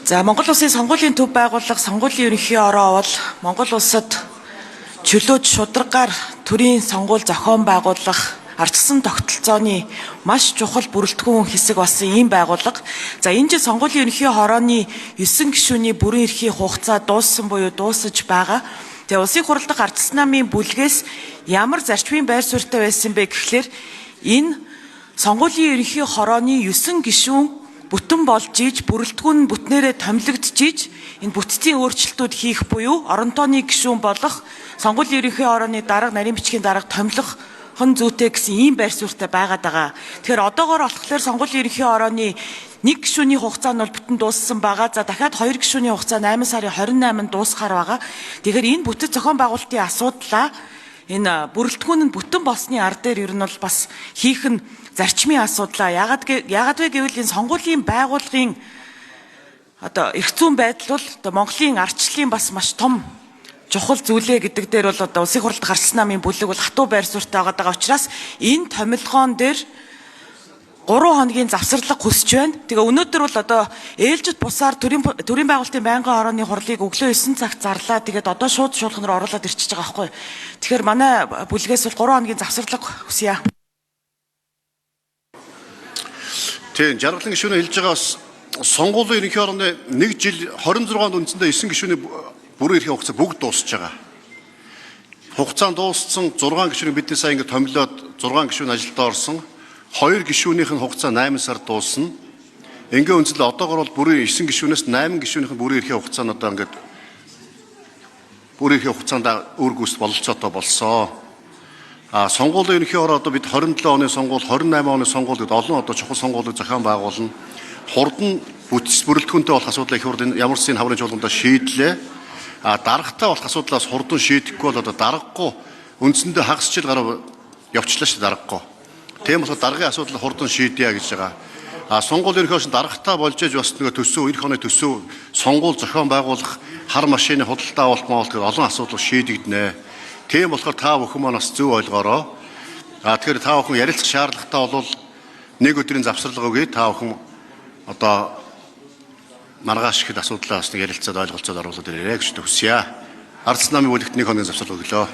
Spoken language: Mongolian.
За, Монгол Улсын сонгуулийн төв байгууллага сонгуулийн ерөнхий ороо бол Монгол улсад чөлөөт шударгаар төрийн сонгуул зохион байгуулах ардчилсан тогтолцооны маш чухал бүрэлдэхүүн хэсэг болсон ийм байгууллага. За, энэ жил сонгуулийн ерөнхий хорооны 9 гишүүний бүрэн эрхийн хугацаа дууссан буюу дуусаж байгаа. Тэгээ Улсын их хурал дахь ардчилсан намын бүлгээс ямар зарчмын байр суурьтай байсан бэ гэхлээр энэ сонгуулийн ерөнхий хорооны 9 гишүүн бүтэн болж иж бүрэлдэхүүн нь бүтнээрээ томилогдож иж энэ бүтцийн өөрчлөлтүүд хийх буюу орон тооны гишүүн болох сонгуулийн ерөнхий хорооны дарга, нарийн бичгийн дарга томилох хон зүйтэй гэсэн ийм байр суурьтай байгаад байгаа. Тэгэхээр одоогоор болохоор сонгуулийн ерөнхий хорооны нэг гишүүний хугацаа нь бол бүтэн дууссан байгаа. За, дахиад хоёр гишүүний хугацаа 8 сарын 28-нд дуусахаар байгаа. Тэгэхээр энэ бүтэц зохион байгуулалтын асуудлаа энэ бүрэлдэхүүн нь бүтэн болсны ар дээр ер нь бол бас хийх нь зарчмын асуудлаа. Яагаад вэ гэвэл энэ сонгуулийн байгууллагын одоо эрх зүйн байдал бол одоо Монголын ардчлалын бас маш том чухал зүйлээ гэдэг дээр бол одоо Улсын их хурал дахь ардчилсан намын бүлэг бол хатуу байр суурьтай байгаа учраас энэ томилгоон дээр 3 хоногийн завсарлага хүсэж байна. Тэгээ өнөөдөр бол одоо ээлжит бусаар төрийн байгуулалтын байнгын хорооны хурлыг өглөө 9 цагт зарлаа. Тэгээд одоо шууд шуулган руу оруулаад ирчихэж байгаа байхгүй. Тэгэхээр манай бүлгээс бол 3 хоногийн завсарлага хүсье. Тийм, жаргалан гишүүний хэлж байгаа бас сонгуулийн ерөнхий хорооны 1 жил 26 онд үндсэндээ 9 гишүүний бүрэн эрхийн хугацаа бүгд дуусж байгаа. Хугацаанд дууссан 6 гишүүнийг бидний сая ингэ томилоод 6 гишүүн ажилдаа орсон. 2 гишүүнийх нь хугацаа 8 сар дуусна. Ингээ үндсэндээ одоогор бол бүрэн 9 гишүүнээс 8 гишүүнийх нь бүрэн эрхийн хугацаа нь одоо ингээд бүрэн эрхийн хугацаанд үр гүйцэд бололцоотой болсон. А сонгуулийн ерөнхий хороо одоо бид 27 оны сонгуул, 28 оны сонгуул гэдээ олон одоо чухал сонгуулийг зохион байгуулна. Хурдан бүтц бүрэлдэхүүнтэй болох асуудлаа их хурлын ямар ч зэн хаврын чуулгандаа шийдлээ. А даргатай болох асуудлаас хурдан шийдэхгүй бол одоо даргагүй үндсэндээ хагас жил гаруй явчлаа шүү даргагүй. Тийм болохоор даргын асуудлыг хурдан шийдье гэж байгаа. А сонгуул ерөнхий оршин даргатай болж ээж бас нөгөө төсөв, эх оны төсөв сонгуул зохион байгуулах хар машины худалдаа авалт маалт гэдэг олон асуудал шийдэгдэнэ. Тийм болохоор та бүхэн маань бас зөв ойлгоорой. А тэгэхээр та бүхэн ярилцах шаардлагатай бол нэг өдрийн завсарлага өгье. Та бүхэн одоо маргааш ихэд асуудлаа бас нэг ярилцаад ойлголцоод оруулаад ирээрэй гэж хүсье. Ардчилсан намын бүлэгт нэг хоногийн завсарлага өглөө.